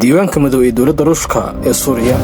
Diiwaanka madow ee dowladda Ruushka ee Suuriya.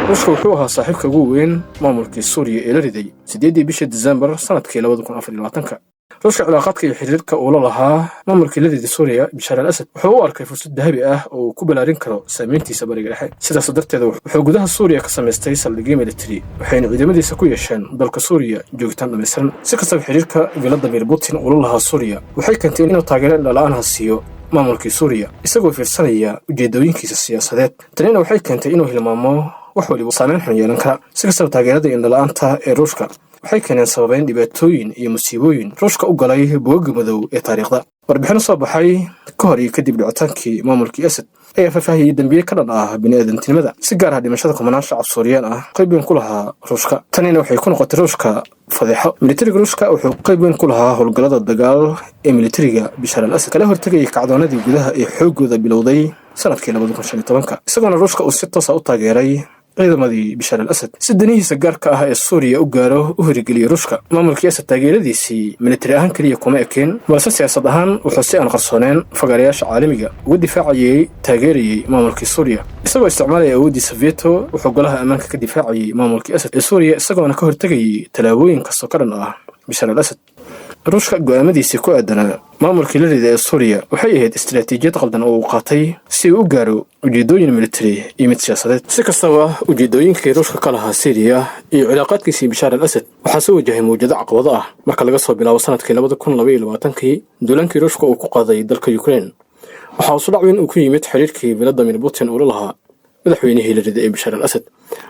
Ruushka wuxuu ahaa saaxiibka ugu weyn maamulkii Suuriya ee la riday 8-dii bisha Disembar sanadkii 2024-ka. Ruushka cilaaqaadka iyo xiriirka uu la lahaa maamulkii la riday Suuriya, Bishaar al Asad, wuxuu u arkay fursad dahabi ah oo uu ku balaarin karo saameyntiisa Bariga Dhexe. Sidaas darteed wuxuu gudaha Suuriya ka samaystay saldhigyo militari, waxayna ciidamadiisa ku yeesheen dalka Suuriya joogitaan dhammaystiran. Si kastaba, xiriirka Vladimir Putin uu la lahaa Suuriya waxay keentay inuu taageero indhala-aan ha siiyo maamulkii Suuriya, isagoo fiirsanaya ujeedooyinkiisa siyaasadeed. Tanina waxay keentay inuu hilmaamo wax waliba saameyn xun yeelan kara. Si kastaba, taageerada indhala-aanta ee Ruushka waxay keeneen sababeyn dhibaatooyin iyo musiibooyin Ruushka u galay bogagga madow ee taariikhda. Warbixino soo baxay ka hor iyo kadib dhicitaankii maamulkii Asad ayaa faahfaahiyey dembiye ka dhan ah bini'aadantinimada, si gaar ah dhimashada kumanaan shacab Suuriyaan ah, qayb weyn ku lahaa Ruushka. Tanina waxay ku noqotay Ruushka fadeexo. Militariga Ruushka wuxuu qayb weyn ku lahaa howlgallada dagaal ee militariga Bishaar al Asad kala hortegayay kacdoonadii gudaha ee xooggooda bilowday sanadkii 2015-ka, isagoona Ruushka uu si toosa u taageeray ciidamadii Bishaar al Asad si danihiisa gaarka ah ee Suuriya u gaaro u hirgeliyey. Ruushka maamulkii Asad taageeradiisii militari ahaan keliya kuma ekeen, balse siyaasad ahaan wuxuu si aan qarsooneen fagaarayaasha caalamiga uga difaacayey, taageerayey maamulkii Suuriya. Isagoo isticmaalaya awooddiisa veto, wuxuu Golaha Ammaanka ka difaacayey maamulkii Asad ee Suuriya, isagoona ka hortegayey tallaabooyin kastoo ka dhan ah Bishaar al Asad. Ruushka go'aamadiisii ku aadanaa maamulkii la rida ee Suuriya waxay ahayd istaraatiijiyad qaldan oo uu qaatay si uu u gaaro ujeedooyin militari iyo mid siyaasadeed. Si kastaba, ujeedooyinkii Ruushka ka lahaa Siiriya iyo cilaaqaadkiisii Bishaar al Asad waxaa soo wajahay mawjado caqabado ah marka laga soo bilaabo sanadkii 2022-kii, duulaankii Ruushka uu ku qaaday dalka Ukrein. Waxaa usudhac weyn uu ku yimid xiriirkii Vladimir Putin uu la lahaa madaxweynihii la rida ee Bishaar al Asad.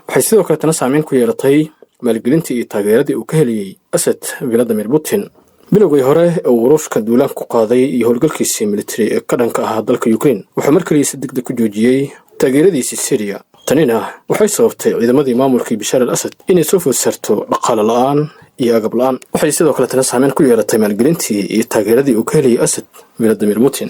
Waxay sidoo kale tana saameyn ku yeelatay maalgelintii iyo taageeradii uu ka helayey Asad Vladimir Putin. Bilowgii hore ee uu Ruushka duulaan ku qaaday iyo howlgalkiisii militari ee ka dhanka ahaa dalka Ukrein, wuxuu mar kaliya si degdeg ku joojiyey taageeradiisii Syriya. Tanina waxay sababtay ciidamadii maamulkii Bishaar al Asad inay soo food saarto dhaqaale la'aan iyo agab la'aan. Waxay sidoo kale tana saameyn ku yeelatay maalgelintii iyo taageeradii uu ka helayay Asad Vladimir Putin.